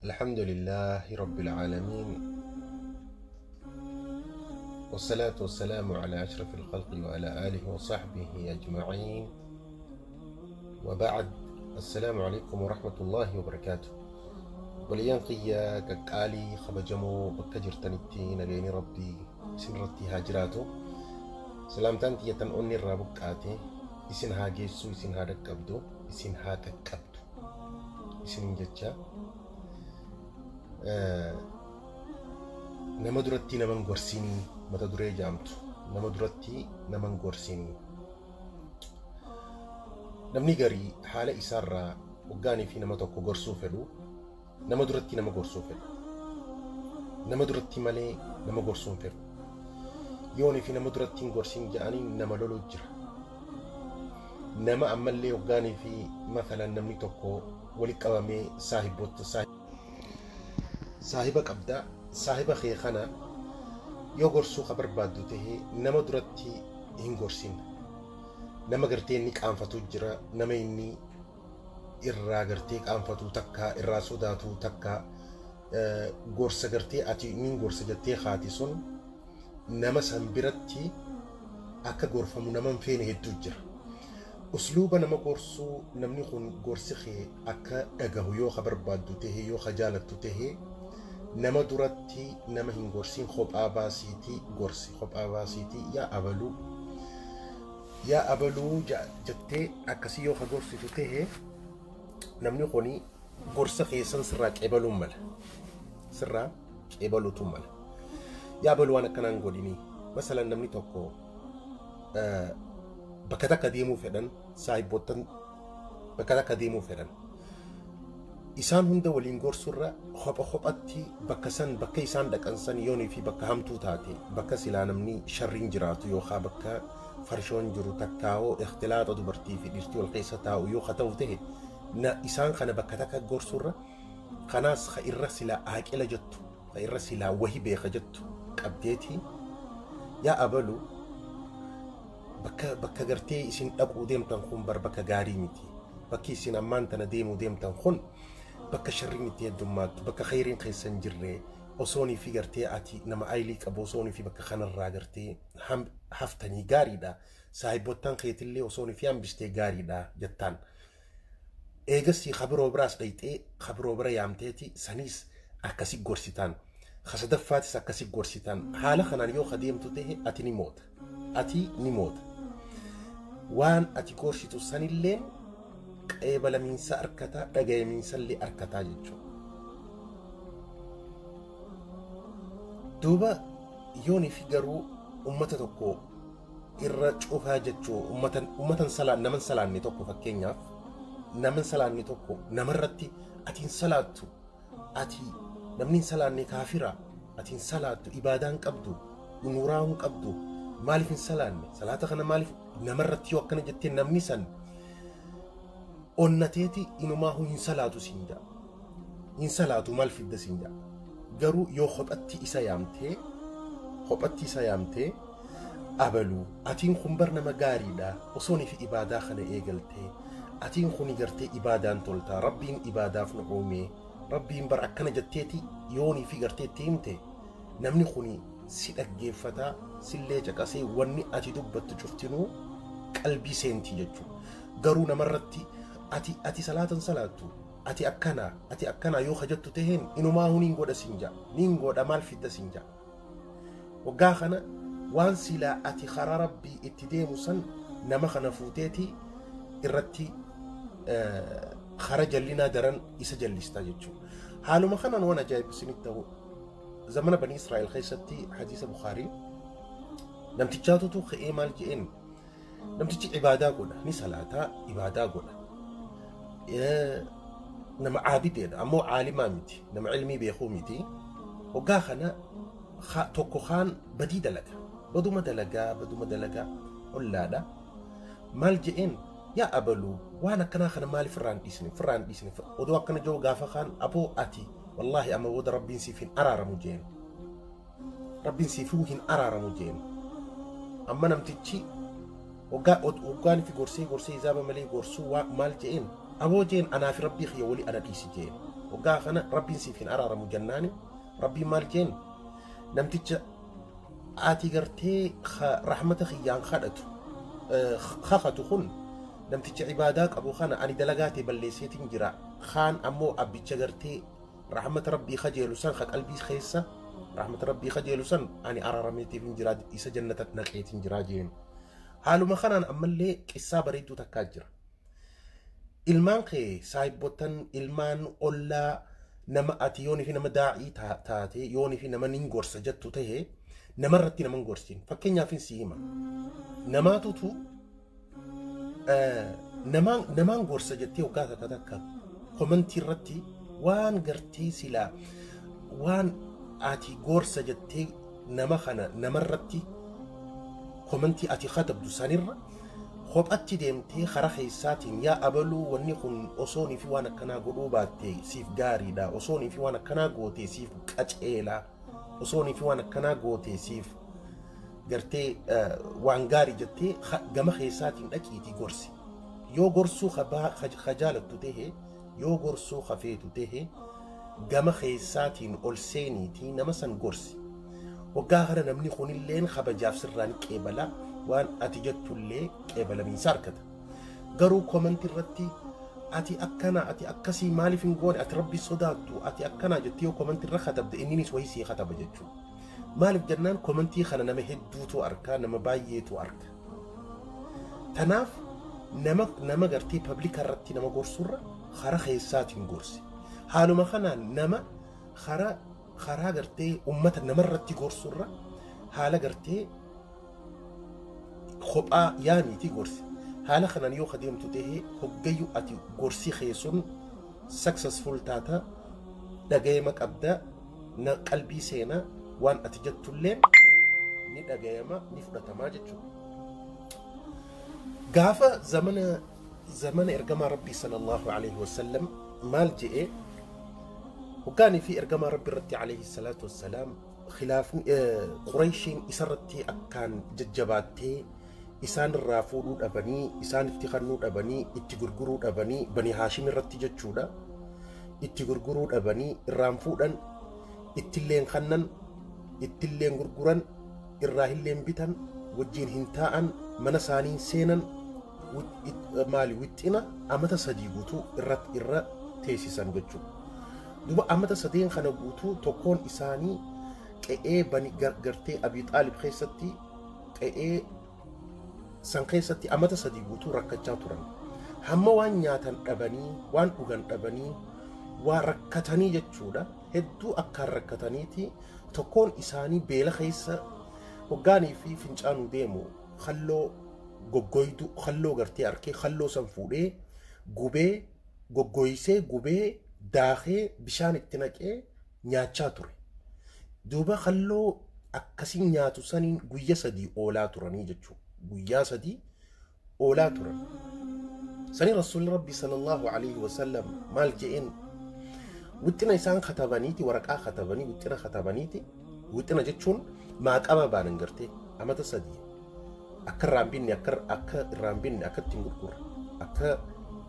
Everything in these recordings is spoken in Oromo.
الحمد لله رب العالمين، والصلاة والسلام على أشرف الخلق وعلى آله وصحبه أجمعين، وبعد. السلام عليكم ورحمة الله وبركاته. Obboleeyyan kiyya qaqqaalii kabajamoo, bakka jirtanitti nageenyi Rabbii isinirratti haa jiraatu. Salaamtaan tiyyatan onni irraa buqqaate isin haa geessu, isin haa dhaqqabdu, isin haa qaqqabdu isinin jecha. Nama duratti naman gorsinii mata duree jaamtu, nama duratti naman gorsinii. Namni garii haala isaarraa hoggaanii fi nama tokko gorsuu fedhu, nama duratti nama gorsuu fedhu. Nama duratti malee nama gorsuu hin fedhu. Yoonii fi nama duratti hin gorsin jedhanii nama loluu jira. Nama ammallee hoggaanii fi masalan namni tokko walitti qabamee saahiboota, saahiba qabdaa, saahiba kee kana yoo gorsuu ka barbaaddu tahee nama duratti hin gorsin. Nama gartee inni qaanfatu jira, nama inni irraa gartee qaanfatu takka, irraa sodaatu takka, gorsa gartee ati inni gorsa jettee haati sun nama san biratti akka gorfamu nama hin feene hedduu jira. Usluuba nama gorsuu, namni kun gorsi kee akka dhagahu yoo ka barbaaddu tahee, yoo ka jaalattu tahee, nama duratti nama hin gorsin. Kophaa baasiitii gorsi, kophaa baasiitii yaa abaluu, yaa abaluu jettee akkasii yoo ka gorsitu tahee, namni kuni gorsa keessan sirraa qeebaluun mala. Sirraa qeebaluutu mala. Yaa abaluu, waan akkanaan godhinii. Masalan namni tokko bakka takka deemuu fedhan, saahibboottan bakka takka deemuu fedhan. Isaan hunda waliin gorsurra kopha kophatti bakka san, bakka isaan dhaqan san yoonii fi bakka hamtuu taate, bakka silaa namni sharriin jiraatu yookaan bakka farshoon jiru takkaa'oo ikhtilaaxa dubartii fi dhiirtii wal keessa taa'u yoo ka ta'u ta'e, na isaan kana bakka takka gorsurra kanaas ka irra silaa aaqila jettu, ka irra silaa wahi beeka jettu qabdeetii, yaa abalu, bakka gartee isin dhaquu deemtan kun bar bakka gaarii miti. Bakki isin ammaan tana deemuu deemtan kun bakka sharriin itti heddummaattu, bakka khayriin keessa hin jirre. Osoonii fi gartee ati nama aylii qabu, osoonii fi bakka kanarraa gartee haftanii gaariidha. Saahibboottan keetillee osoonii fi hambistee gaariidha jettaan. Eegasii kabiroo biraas dhayxee kabiroo bira yaamteeti saniis akkasi gorsitaan. Kasadaffaatis akkasi gorsitaan. Haala kanaan yoo kadeemtu ta'e ati ni moota. Ati ni moota. Waan ati gorsitu sanilleen qeebalamiinsa arkataa, dhagayamiinsa illee arkataa jechuudha. Duuba yoonii fi garuu ummata tokko irra cufaa jechuu, ummatan salaan, naman salaanne tokko, fakkeenyaaf naman salaanne tokko namarratti ati hin salaattu, ati namni hin salaanne kaafira, ati hin salaattu, ibaadaa hin qabdu, nuuraa hin qabdu, maaliif hin salaanne, salaata kana maaliif namarratti yoo akkana jettee, namni san onnateeti inumaa hin salaatu siin jedha. Hin salaatu, maal fidda siin jedha. Garuu yoo kophatti isa yaamtee, kophatti isa yaamtee, abaluu, atiin kun bar nama gaariidha, osoonii fi ibaadaa kana eegaltee atiin kun gartee ibaadaan toltaa, Rabbiin ibaadaaf nu uume, Rabbiin bar akkana jetteeti yoonii fi gartee itti himte, namni kun si dhaggeeffataa, sillee caqasee wanni ati dubbattu cuftinuu qalbii seentii jechuudha. Garuu namarratti ati salaatan salaattu, ati akkana, ati akkana yoo hajattu taheen, inumaa niin godha siin ja'a, niin godha, maal fidda siin ja'a. Waggaa kana waan silaa ati karaa Rabbii itti deemu san nama kana fuuteeti irratti kara jallinaa daran isa jallista jechuudha. Haaluma kanaan waan ajaa'ib isinitti ta'u, zamana Banii Israa'el keessatti, hadiisa Bukaarii, namtichaatutu ka'ee maal je'een? Namtichi ibaadaa godha, ni salaataa, ibaadaa godha. Nama caabideedha, ammoo caalimaa miti, nama ilmii beekuu miti. Waggaa kana tokko kaan badii dalaga, baduma dalagaa, baduma dalagaa, ollaadha. Maal je'een? Yaa abaluu, waan akkanaa kana maaliif irraa hin dhiisne, irraa hin dhiisne? Odoo akkana jiru gaafa kaan, aboo ati wallaahi amma booda Rabbiin siif hin araaramu jeen. Rabbiin siifuu hin araaramu jeen. Amma namtichi waggaan fi gorsee gorsee izaaba malee gorsuu maal je'een? Aboo jeen, anaa fi Rabbii kiyya walii ana dhiisi jeen. Waggaa kana Rabbiin siif hin araaramu jennaani, Rabbiin maal jeen? Namticha ati gartee rahmata kiyyaan kadhatu kakatu kun, namticha ibaadaa qabu kana ani dalagaa ta'e balleesseetiin jira. Kaan ammoo abbicha gartee rahmata Rabbii kajeelu san, ka qalbii keessa rahmata Rabbii kajeelu san, ani araarameetiif hin jira, isa jannata naqeetiin jira jeen. Haaluma kanaan ammallee qissaa bareedduu takkaa jira. Ilmaan kee, saahibbotan, ilmaan ollaa, nama ati yoonii fi nama daa'ii taate, yoonii fi nama nin gorsa jettu ta'e, namarratti nama hin gorsin. Fakkeenyaaf si hima. Namaatutu namaan gorsa jettee waggaa takka takka komantii irratti waan gartee silaa waan ati gorsa jettee nama kana namarratti komantii ati katabdu sanirra kophatti deemtee karaa keessaatiin, "Yaa abaluu, wanni kun osoonii fi waan akkanaa godhuu baatte siif gaariidha, osoonii fi waan akkanaa goote siif qaceelaa, osoonii fi waan akkanaa goote siif gartee waan gaarii," jettee gama keessaatiin dhaqiitii gorsi. Yoo gorsuu ka jaalattu tahe, yoo gorsuu ka feetu tahe, gama keessaatiin ol seeniitii nama san gorsi. Waggaa kana namni kunilleen kabajaaf sirraa ni qeebala, waan ati jettullee qeebalamiinsa argata. Garuu komantii irratti "Ati akkana, ati akkasii, maaliif hin goone, ati Rabbi sodaattu, ati akkana," jettee yoo komantii irra katabde, inninis wayii sii kataba jechuudha. Maaliif jennaan, komantii kana nama hedduutu arka, nama baay'eetu arka. Tanaaf nama gartee public irratti nama gorsurra karaa keessaatiin gorsi. Haaluma kanaan nama karaa gartee ummata namarratti gorsurra haala gartee kophaa yaamiitii gorsi. Haala kanaan yoo adeemtu ta'e, hoggayyuu ati gorsi keessun successful taata, dhagayama qabda, na qalbii seenaa, waan ati jettulleen ni dhagayama, ni fudhatamaa jechuudha. Gaafa zamana ergamaa Rabbii sallallahu alaihi wasallam maal je'ee? Hoggaanii fi ergamaa Rabbii irratti alayhi salaatu wassalaam khilaafni Qureeshiin isarratti akkaan jajjabaattee, isaan irraa fuudhuu dhabanii, isaan itti kennuu dhabanii, itti gurguruu dhabanii, Bani Haashim irratti jechuudha. Itti gurguruu dhabanii, irraan fuudhan, ittilleen kannan, ittilleen gurguran, irraa hilleen bitan, wajjiin hin taa'an, mana isaanii seenan. Maali, wixxina amata 3 guutuu irra teessisan jechuudha. Duuba amata sadeen kana guutuu tokkoon isaanii qe'ee bani gartee Abii Xaalib keessatti, qe'ee san keessatti amata 3 guutuu rakkachaa turan. Hamma waan nyaatan dhabanii, waan dhugan dhabanii, waa rakkatanii jechuudha. Hedduu akkaan rakkataniiti tokkoon isaanii beela keessa hoggaanii fi fincaanuu deemu halloo goggoydu, halloo gartee arkee, halloo san fuudhee gubee, goggoysee, gubee, daakee, bishaan itti naqee nyaachaa ture. Duuba halloo akkasiin nyaatu saniin guyya 3 oolaa turanii jechuudha. Guyyaa 3 oolaa turan. Sanii Rasuulli Rabbi sallallahu alaihi wasallam maal je'een? Wixina isaan katabaniiti, waraqaa katabanii, wixina katabaniiti. Wixina jechuun maaqaba baanan gartee amata 3 akka irraan binne, akka irraan binne, akka ittiin gurgurre, akka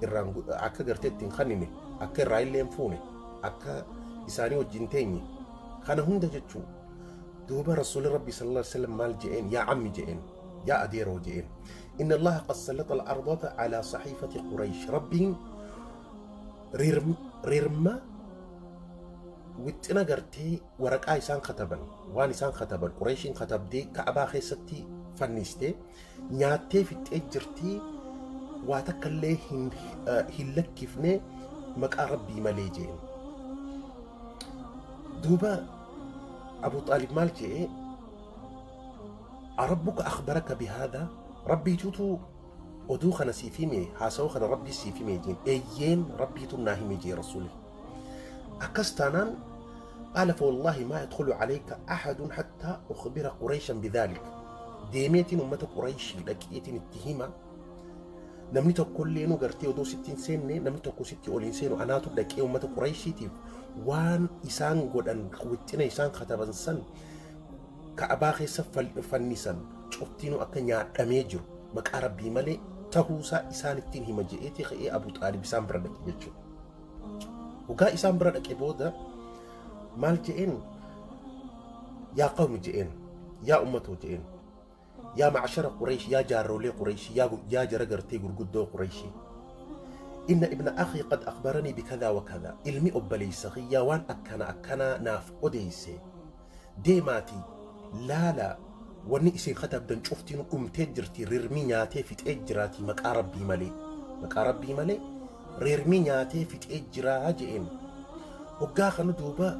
irraan akka gartee ittiin kannine, akka irraa illee hin fuune, akka isaanii wajjin teenye, kana hunda jechuu. Duuba Rasuulli Rabbi sallallahu alaihi wasallam maal je'een? "Yaa ammi," je'een, "yaa adeeroo," je'een, "إن الله قد سلط الأرض على صحيفة قريش." Rabbiin rirma wixina gartee waraqaa isaan kataban, waan isaan kataban, Qureeshiin katabdee Ka'abaa keessatti fanniste nyaattee fixxee jirtii, waa takka illee hin lakkifne maqaa Rabbii malee, jeen. Duuba Abu Xaalib maal jee? "أربك أخبرك بهذا؟ Rabbiitutu oduu kana siif hime, haasawaa kana Rabbii siif hime?" jeen. "Eeyyeen, Rabbiitu naa hime," jee Rasuuli. Akkas taanaan, قال فوالله ما يدخل عليك أحد حتى أخبر قريشا بذلك. Deemeetiin ummata Qurayshii dhaqeetiin itti hima. Namni tokkollee nu gartee odoo sitti hin seenne, namni tokko sitti ol hin seenu, anaatu dhaqee ummata Qurayshiitiif waan isaan godhan, wixina isaan kataban san Ka'abaa keessa fannisan cuftiinuu akka nyaadhamee jiru maqaa Rabbii malee tahuusaa isaan ittiin hima je'eeti ka'ee Abu Xaalib isaan bira dhaqe jechuudha. Hoggaa isaan bira dhaqe booda maal je'een? Yaa qawmi je'een, yaa ummatoo je'een, yaa macshara Qureesh, yaa jaarrolee Qureesh, yaa jara gartee gurguddoo Qureeshii. Inna ibna akhii qad akhbaranii bikadhaa wa kadhaa. Ilmi obboleessa kiyyaa waan akkana akkanaa naaf odeesse. Deemaatii laalaa, wanni isin katabdan cuftiin dhumtee jirti, rirmii nyaatee fixee jiraatii maqaa Rabbii malee. Maqaa Rabbii malee rirmii nyaatee fixee jiraa je'een. Hoggaa kana duuba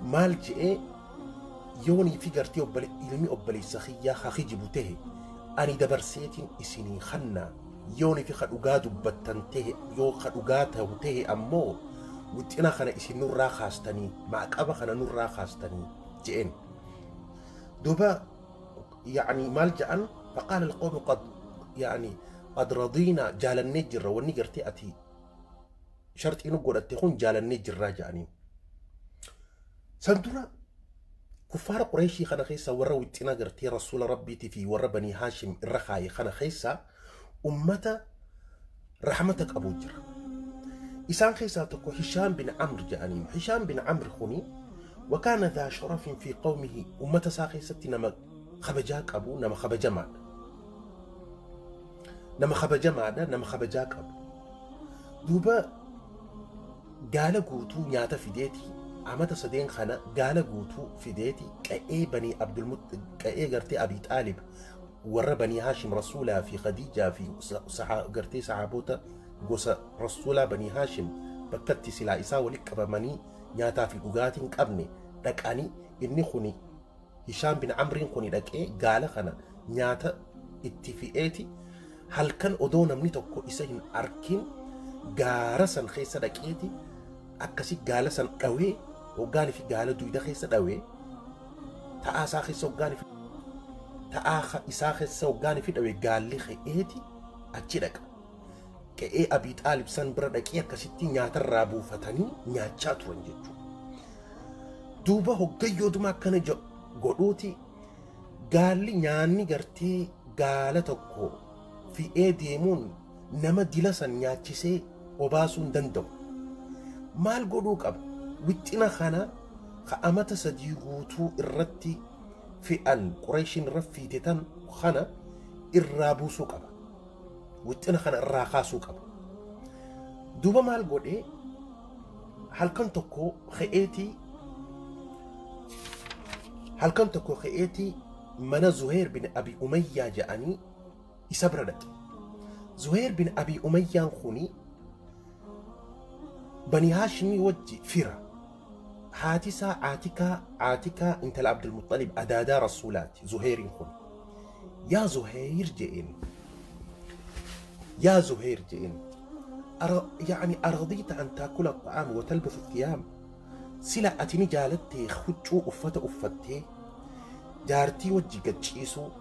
maal je'ee? Yoonii fi gartee ilmi obboleessa kiyyaa haa kijibu tahe ani dabarseetiin isinii kannaa, yoonii fi ka dhugaa dubbattan tahe, yoo ka dhugaa ta'u tahe ammoo wixina kana isin nurraa kaastanii, maqaba kana nurraa kaastanii je'een. Duuba yani maal je'an? Faqaala alqawmu qad yani qad radiinaa, jaalannee jirra, wanni gartee ati sharxii nu godhatte kun jaalannee jirraa je'aniin. San dura kuffaara Qureeshii kana keessa warra wixina gartee Rasuula Rabbiitii fi warra Banii Haashim irra kaaye kana keessa ummata rahmata qabu jira. Isaan keessaa tokko Hishaam bin Amr jedhaniin. Hishaam bin Amr kuni wakaana dhaa sharafin fi qawmihi, ummata isaa keessatti nama kabajaa qabu, nama kabajamaadha. Nama kabajamaadha, nama kabajaa qabu. Duuba gaala guutuu nyaata fideeti, amata sadeen kana gaala guutuu fideeti qa'ee Banii Abdulmut, qa'ee gartee Abii Xaalib, warra Banii Haashim, Rasuulaa fi Khadiijaa fi gartee sahaabota gosa Rasuulaa Banii Haashim bakkatti silaa isaa walitti qabamanii nyaataa fi dhugaatii hin qabne dhaqanii, inni kuni Hishaam bin Amriin kuni dhaqee gaala kana nyaata itti fi'eeti halkan odoo namni tokko isa hin arkin gaara san keessa dhaqeeti akkasi gaala san dhawee, hoggaanii fi gaala duyda keessa dhawee, ta'aa isaa keessa hoggaanii fi ta'aa isaa keessa hoggaanii fi dhawee, gaalli ka'eeti achi dhaqa. Qe'ee Abii Xaalib san bira dhaqee akkasitti nyaatarraa buufatanii nyaachaa turan jechuudha. Duuba hoggayyootuma akkana godhuuti gaalli nyaanni gartee gaala tokko fi'ee deemuun nama dila san nyaachisee obaasuu hin danda'u. Maal godhuu qaba? Wixina kana ka amata 3 guutuu irratti fe'an, Qureeshiin irra fiite tan kana irraa buusuu qaba. Wixina kana irraa kaasuu qaba. Duuba maal godhee? Halkan tokko ka'eetii mana Zuheer bin Abi Umayyaa jedhanii isa bira dhaqe. Zuheer bin Abi Umayyaan kuni Bani Haashimii wajji fira. Haati isaa Aatikaa intala Abdulmuxalib adaadaa Rasuulaati Zuheeriin kun. Yaa Zuheer je'een. Yaa Zuheer je'een. يعني أرضيت أن تأكل الطعام وتلبس الثياب؟ Sila ati ni jaalattee huccuu uffata uffattee jaartii wajji gad ciisuu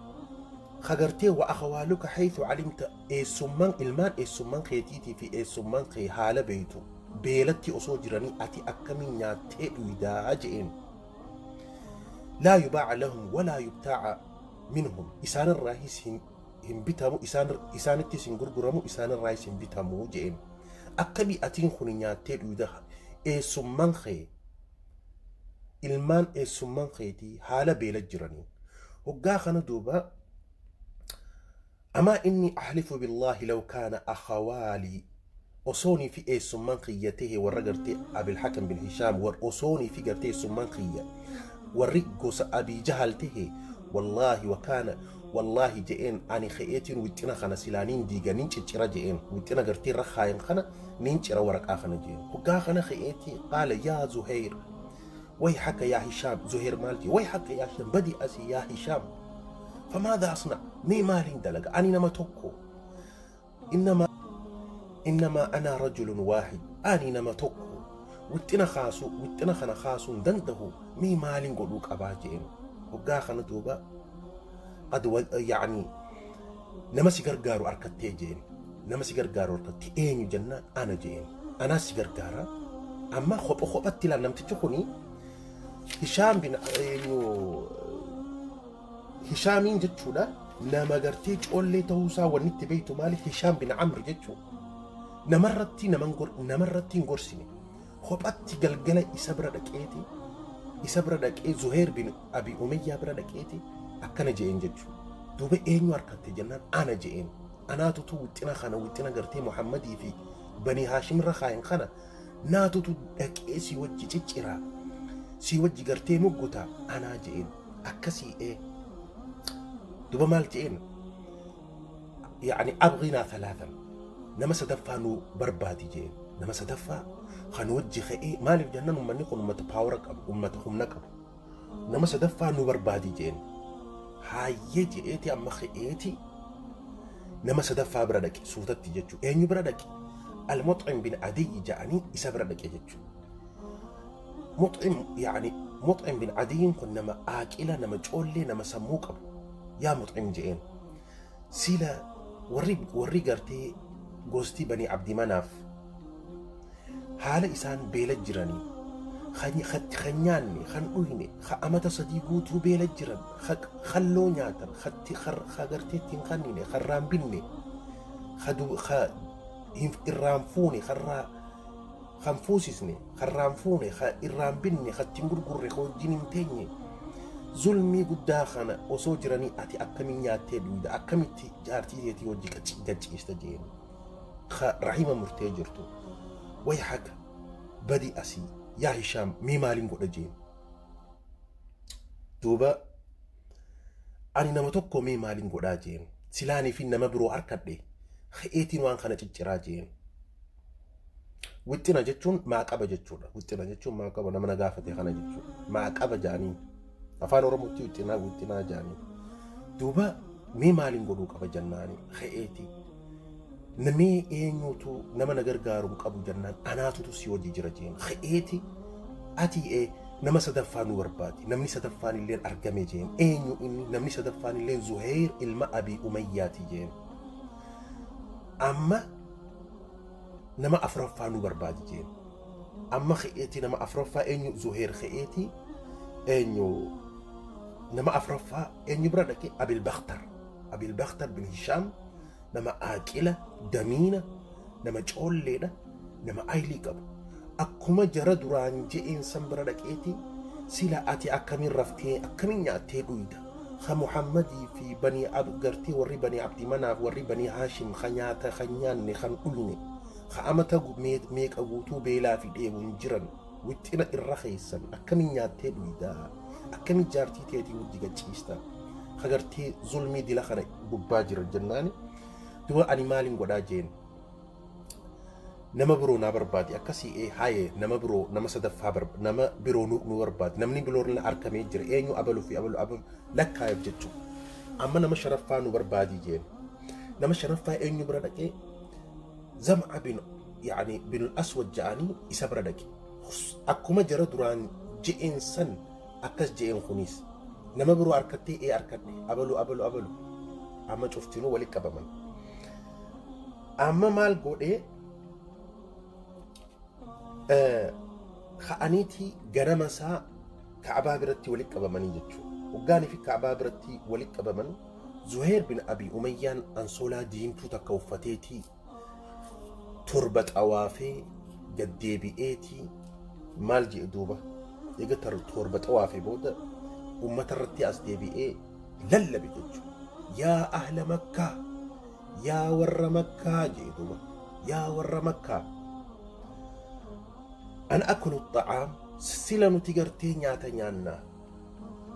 kagartee wa akhwaaluka haythu alimta, eessummaan ilmaan eessummaan keetiitii fi eessummaan kee haala beeytu beelatti osoo jiranii ati akkamiin nyaattee dhuydaa je'een. Laa yubaaca lahum walaa yubtaaca minhum, isaanirraahis hin bitamu, isaanittis hin gurguramu, isaanirraahis hin bitamu je'een. Akkamii atiin kun nyaattee dhuyda eessummaan kee ilmaan eessummaan keetii haala beela jiranii? Hoggaa kana duuba amaa inni ahlifu billaahi law kaana akhawaalii, osoonii fi eessummaan kiyya tahe warra gartee Abilhakam bin Hishaam war osoonii fi gartee eessummaan kiyya warri gosa Abii Jahal tahe, wallaahi wakaana wallaahi je'een, ani ka'eetiin wixina kana silaa nin diiga, nin ciccira je'een, wixina gartee irra kaayan kana nin cira, waraqaa kana je'een. Hoggaa kana ka'eetii qaala yaa Zuhayr ويحك يا هشام. زهير مالتي ويحك يا هشام، بدي أسي يا هشام، فماذا أصنع؟ مي مالين دلق أني نما توكو، إنما أنا رجل واحد، أني نما توكو واتنا خاسو واتنا خنا خاسو دنده مي مالين قلوك أباجين. وقا خنا دوبا قد يعني nama si gargaaru harkattee jeen, nama si gargaaru harkattee. Eenyu jennaan ana jeen, anaa si gargaara. Amma kopha kophatti ilaal, namtichi kuni Hishaam bin eenyu, Hishaamiin jechuudha. Nama gartee coollee ta'uusaa wanni itti beektu maali? Hishaam bin Amr jechuudha. Namarratti namarratti hin gorsine. Kophatti galgala isa bira dhaqeeti, isa bira dhaqee, Zuheer bin Abi Umayyaa bira dhaqeeti akkana je'een jechuudha. Duuba eenyu harkatte jennaan, ana je'een. Anaatutu wixina kana, wixina gartee Muhammadii fi Banii Haashim irra kaayan kana naatutu dhaqee si wajji cicciraa, si wajji gartee muggutaa anaa je'een. Akkasii ee. Duuba maal je'een? Yaani abghinaa thalaathan, nama sadaffaa nu barbaadi je'een. Nama sadaffaa kan wajji ka'ee, maaliif jennaan uummanni kun uummata power qabu, uummata humna qabu. Nama sadaffaa nu barbaadi je'een. Haayyee je'eeti amma ka'eeti nama sadaffaa bira dhaqe suutatti jechuudha. Eenyu bira dhaqe? Al-Mux'im bin Adiyyi ja'anii isa bira dhaqe jechuudha. Mux'im, yaani Mux'im bin Adiyyiin kun nama aaqila, nama coollee, nama sammuu qabu. Yaa Mux'im je'een. Sila warri gartee gosti Banii Abdi Manaaf haala isaan beela jiranii, kan nyaanne, kan dhuyne, kan amata 3 guutuu beela jiran, kalloo nyaatan, ka gartee ittiin kannine, kan raambinne, ka irraan fuune, karraa kan fuusisne, kan raanfuune, kan irraan binne, kan ittiin gurgurre, kan wajjin hin teenye, zulmii guddaa kana osoo jiranii ati akkamiin nyaattee dhuyda, akkamitti jaartii teetii wajji gacciista jeen, rahima murtee jirtu. Way haka badi asii yaa Hishaam, mee maaliin godha jeen. Duuba ani nama tokko mee maaliin godhaa jeen, silaanii fi nama biroo harkadhe ka'eetiin waan kana cicciraa jeen. Wixina jechuun maaqaba jechuudha. Wixina jechuun maaqaba, nama na gaafate kana jechuudha. Maaqaba jaaniin. Afaan Oromootti wixinaa wixinaa jaaniin. Duuba mee maaliin godhuu qaba jennaani ka'eeti. Namee eenyutu nama na gargaaru hin qabu jennaan, anaatutu si hojii jira jeen. Ka'eeti ati ee nama sadaffaa nu barbaadi. Namni sadaffaan illee argame jeen. Eenyu inni? Namni sadaffaan illee Zuheer ilma Abii Umayyaati jeen. Amma nama afuraffaa nu barbaadi jeen. Amma ka'eeti nama afuraffaa eenyu? Zuheer ka'eeti eenyu nama afuraffaa eenyu bira dhaqe? Abil Bakhtar. Abil Bakhtar bin Hishaam nama aaqila, damiina, nama coolleedha, nama aylii qabu. Akkuma jara duraan je'een san bira dhaqeeti, sila ati akkamiin raftee, akkamiin nyaattee dhuyda? Ka Muhammadii fi Banii Ab gartee warri Banii Abdi Manaaf, warri Banii Haashim ka nyaata kan nyaanne, kan dhuyne, ka amata meeqa guutuu beelaa fi dheebuun jiran wixina irra keessan akkamiin nyaattee dhuyda? Akkamiin jaartii teetii wajji gachiista? Ka gartee zulmii dila kana gubbaa jira jennaani. Duba ani maaliin godhaa jeen. Nama biroo naa barbaadi akkasii ee haye, nama biroo, nama sadaffaa, nama biroo nu barbaadi. Namni biroo na argamee jira. Eenyu? Abaluu fi abalu abalu lakkaa'eef jechuudha. Amma nama shanaffaa nu barbaadi jeen. Nama shanaffaa eenyu bira dhaqee? Zam'a bin, yaani bin Aswad ja'anii isa bira dhaqe. Akkuma jara duraan je'een san akkas je'een kunis. Nama biroo harkattee? Ee harkadhe, abalu abalu abalu. Amma cuftinuu walitti qabaman. Amma maal godhee? Ka'aniitii ganama isaa Ka'abaa biratti walitti qabamanii jechuudha. Hoggaanii fi Ka'abaa biratti walitti qabaman, Zuheer bin Abi Umayyaan ansoolaa diimtuu takka uffateetii torba xawaafee gaddeebi'eetii maal jedhe duuba? Eega torba xawaafee booda uummata irratti as deebi'ee lallabe jechuudha. Yaa ahla Makkaa, yaa warra Makkaa jedhe duuba. Yaa warra Makkaa. Ana akulu xa'aam, sila nuti gartee nyaata nyaannaa.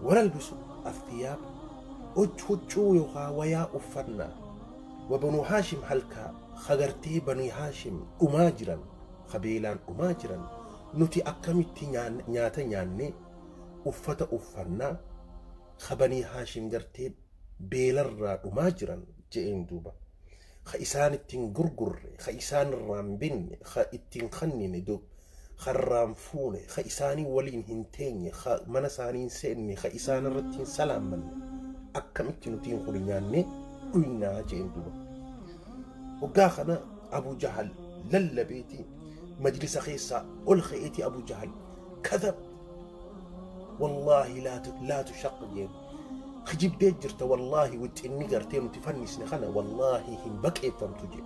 Wanalbisu athiyaab, huccuu yookaan wayaa uffannaa. Wa Banuu Haashim halkaa, hagartee Banii Haashim dhumaa jiran, kabeelaan dhumaa jiran, nuti akkamitti nyaata nyaannee uffata uffannaa, ka Banii Haashim gartee beelarraa dhumaa jiran je'een duuba. Ka isaan ittiin gurgurre, ka isaan irraan binne, ka ittiin kannine, ka irraan fuune, ka isaanii waliin hin teenye, ka mana isaanii hin seenne, ka isaan irratti hin salaammanne, akkamitti nutiin kun nyaannee dhuynaa je'een duuba. Waggaa kana Abu Jahal lallabeeti majlisa keessaa ol ka'eeti Abu Jahal kadhab, wallaahi laa tushaq jeen. Kijibdee jirta, wallaahi wixinni gartee nuti fannisne kana wallaahi hin baqeeffamtu jee.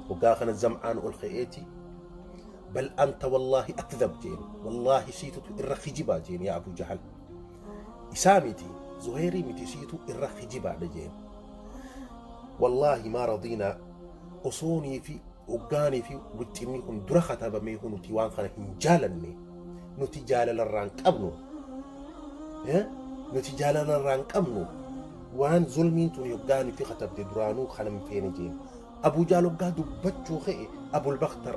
Waggaa kana Zam'aan ol ka'eeti Bal anta wallaahi akdhab jeen, wallaahi siitutu irra kijibaa jeen. Yaa Abu Jahal, isaa miti, Zuhayrii miti, siitu irra kijibaadha jeen. Wallaahi maa radiinaa osoonii fi hoggaanii fi wixxinni kun dura katabamee nuti waan kana hin jaalanne, nuti jaalalarraan qabnu, nuti jaalalarraan qabnu. Waan zulmiin tun hoggaanii fi katabde duraanuu kana hin feene jeen. Abu Jaal hoggaa dubbachuu ka'e, Abul Baktar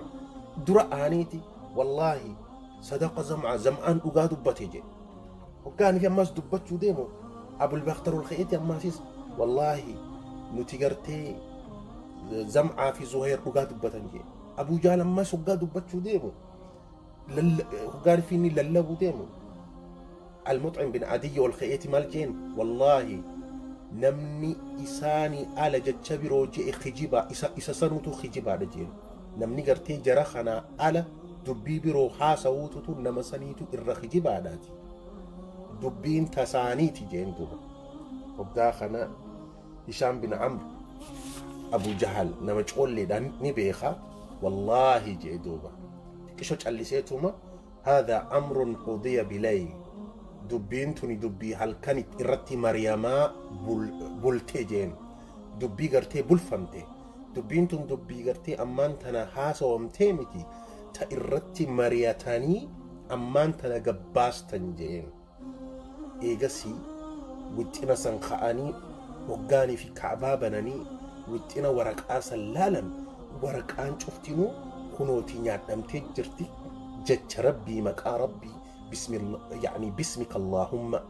dura aaniiti, wallaahi sadaqa Zam'a, Zam'aan dhugaa dubbate jedhe. Hoggaanii fi ammas dubbachuu deemu, Abul Baktar ol ka'eeti ammaasis, wallaahi nuti gartee Zam'aa fi Zuhayr dhugaa dubbatan jedhe. Abu Jaal ammas hoggaa dubbachuu deemu, hoggaan fi inni lallabuu deemu, Almuxcim bin Adiyyi ol ka'eeti maal jeen? Wallaahi namni isaanii ala jecha biroo je'e kijibaa, isa sanuutu kijibaadha jeen. Namni gartee jara kanaa ala dubbii biroo haasawuututu nama saniitu irra kijibaadhaati, dubbiin tasaaniiti jeen. Duuba hoggaa kana Hishaam bin Amr Abu Jahal nama coolleedhaan ni beeka. Wallaahi jee. Duuba xiqqisho calliseetuma, haadha amrun qudiya bilayl, dubbiin tuni dubbii halkan irratti mariyamaa bultee jeen, dubbii gartee bulfamte, dubbiin tun dubbii gartee ammaan tana haasawamtee miti, ta irratti mariyatanii ammaan tana gabbaastan jeen. Eegasii wixxina san ka'anii hoggaanii fi Ka'baa bananii wixxina waraqaa san laalan, waraqaan cuftinuu kunootii nyaadhamtee jirti. Jecha Rabbii, maqaa Rabbii, bismillah, yani bismika Allaahumma,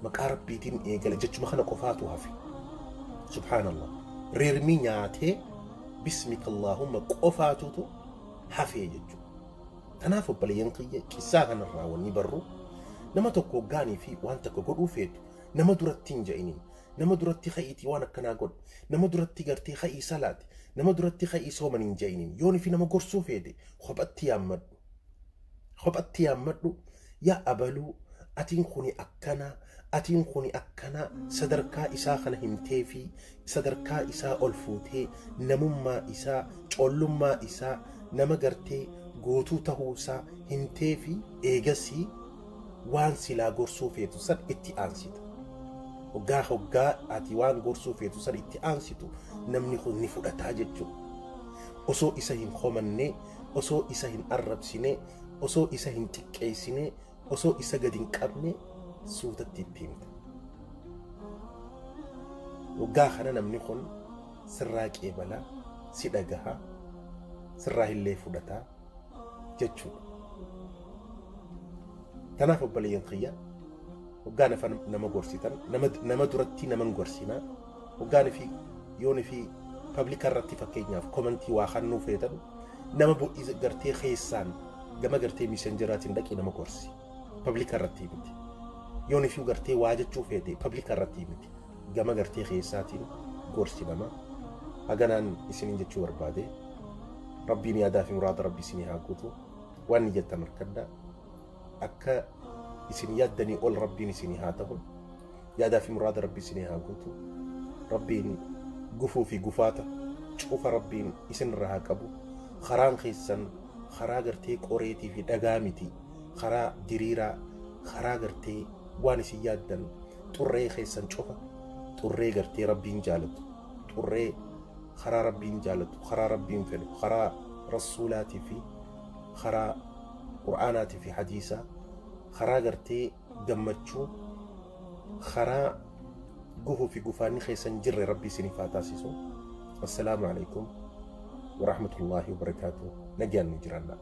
maqaa Rabbiitiin eegale jechuma kana qofaatu hafe. Subhaanallah, rirmi nyaatee bismika Allaahumma qofaatutu hafee jechuudha. Kanaaf obboleeyyan kiyya, qissaa kanarraa wanni barru, nama tokko hoggaanii fi waan tokko godhuu feetu nama duratti hin ja'inin. Nama duratti ka'iitii waan akkanaa godhu, nama duratti gartee ka'ii salaati, nama duratti ka'ii sooman hin ja'inin. Yoon fi nama gorsuu feete kophatti yaammadhu, kophatti yaammadhu. Yaa abaluu, atiin kuni akkana, atiin kuni akkana, sadarkaa isaa kana himtee fi sadarkaa isaa ol fuutee, namummaa isaa, coollummaa isaa, nama gartee guutuu tahuu isaa himtee fi eegasii waan silaa gorsuu feetu san itti aansita. Hoggaa hoggaa ati waan gorsuu feetu san itti aansitu, namni kun ni fudhataa jechuudha. Osoo isa hin komannee, osoo isa hin arrabsine, osoo isa hin xiqqeessine, osoo isa gadi hin qabne, suutatti itti himta. Hoggaa kana namni kun sirraa qeebalaa, si dhagahaa, sirraa illee fudhataa jechuudha. Kanaaf obboleeyyan kiyya, hoggaa nafa nama gorsitan nama duratti nama hin gorsinaa. Hoggaan fi yoon fi public irratti, fakkeenyaaf comment waa kannuu feetan, nama gartee keessaan gama gartee Messengeraatiin dhaqii nama gorsi. Public irratti miti. Yoon fi gartee waa jechuu feete public irratti miti. Gama gartee keessaatiin gorsi nama. Haganaan isiniin jechuu barbaade. Rabbiin yaadaa fi muraada Rabbi isinii haa guutu. Waan ni jettan harkadhaa. Akka isin yaaddanii ol Rabbiin isinii haa ta'u. Yaadaa fi muraada Rabbi isinii haa guutu. Rabbiin gufuu fi gufaata cufa Rabbiin isinirra haa qabu. Karaan keessan karaa gartee qoreetii fi dhagaa miti. Karaa diriiraa, karaa gartee waan isin yaaddan, xurree keessan cufa xurree gartee Rabbiin jaalatu. Xurree karaa Rabbiin jaalatu, karaa Rabbiin fedhu, karaa rasuulaatii fi karaa Qur'aanaatii fi hadiisaa, karaa gartee gammachuu, karaa gufuu fi gufaanni keessan jirre Rabbi isiniif haa taasisu. Assalaamu alaikum warahmatullaahi wabarakaatuh. Nagaan nu jiraadhaa.